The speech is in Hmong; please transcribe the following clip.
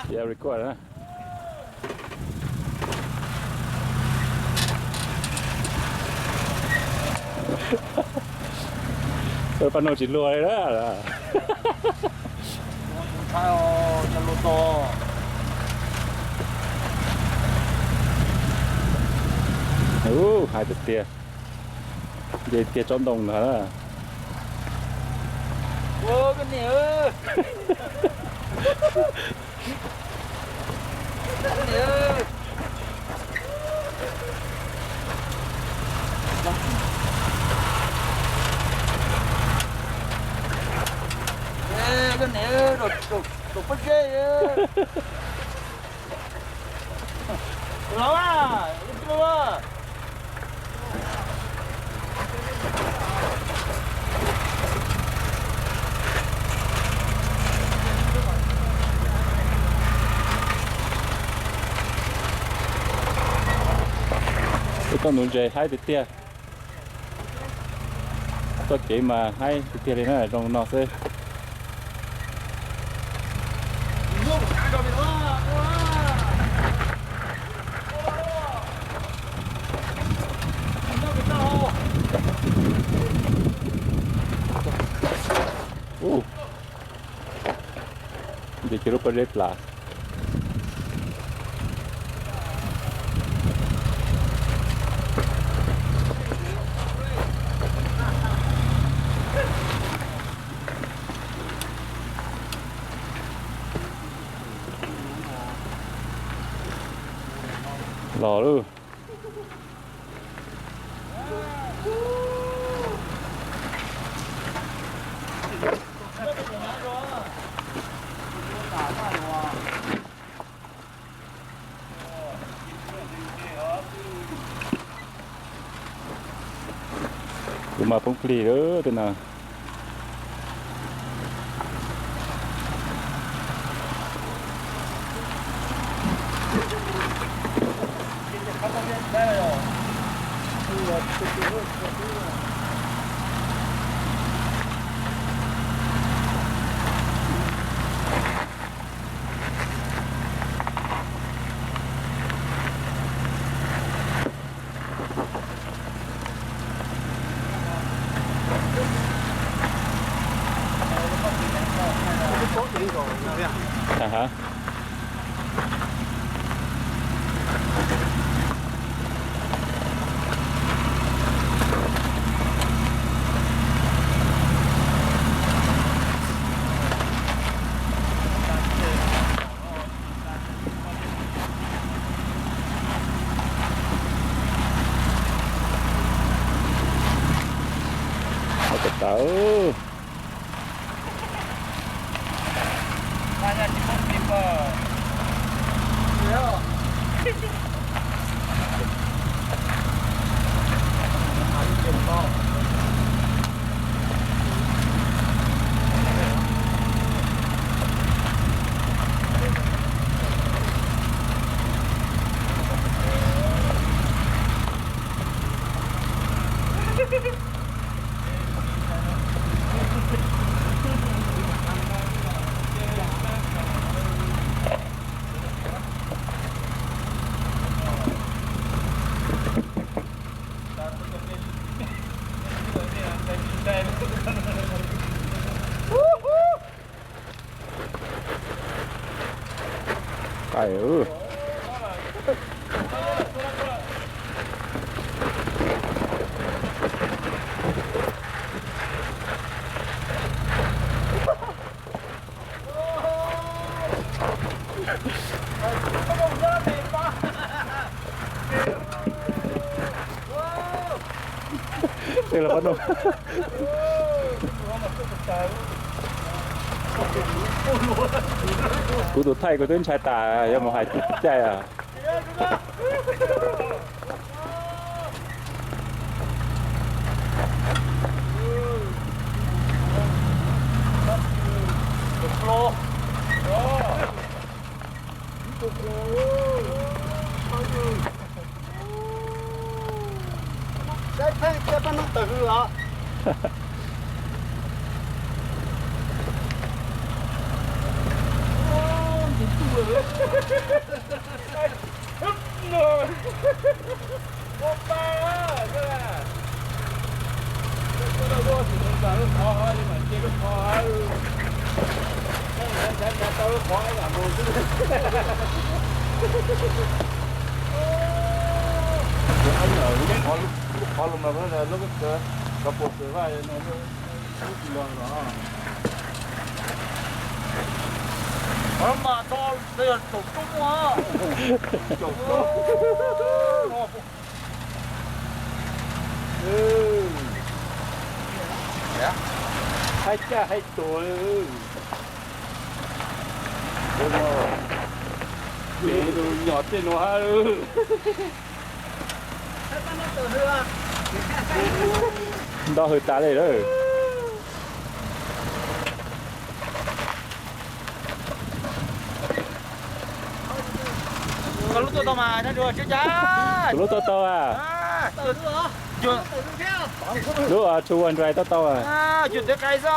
Record na. Paj Nuj tsis luag li na. Ub, hais tiag tiag. Nce tiag tsob ntoo ntag na. Ib txoj nuv ntses haib tiag tiag. Txoj kev mas haib tiag tiag li na, zoo no xwb. Ub, nce kiag lub pob zeb plas. Los lauj. Kuv mas poob plig lawm tej no. Ua tawv tawv. Kuv tus thaij kuv twb ntshai tas yuav mus hais caij os. Saib pheej thiab pab nub tawg hws os. Nce ntuj Lub qhov los mas lub, lub, lub puas txawm vaj no lub, lub tsis los los. Qhov mas txog ntawd yog caum roob os. Caum roob. Haib caj haib tuag. Nyom tej nuav hab. Nto hws tas li lawm. Koj lub tuaj tau mas, Thaj Dua, tsis cas. Kuv lub tuaj tau a. Lub two one drive tuaj tau a. Cuag twv qe xwb.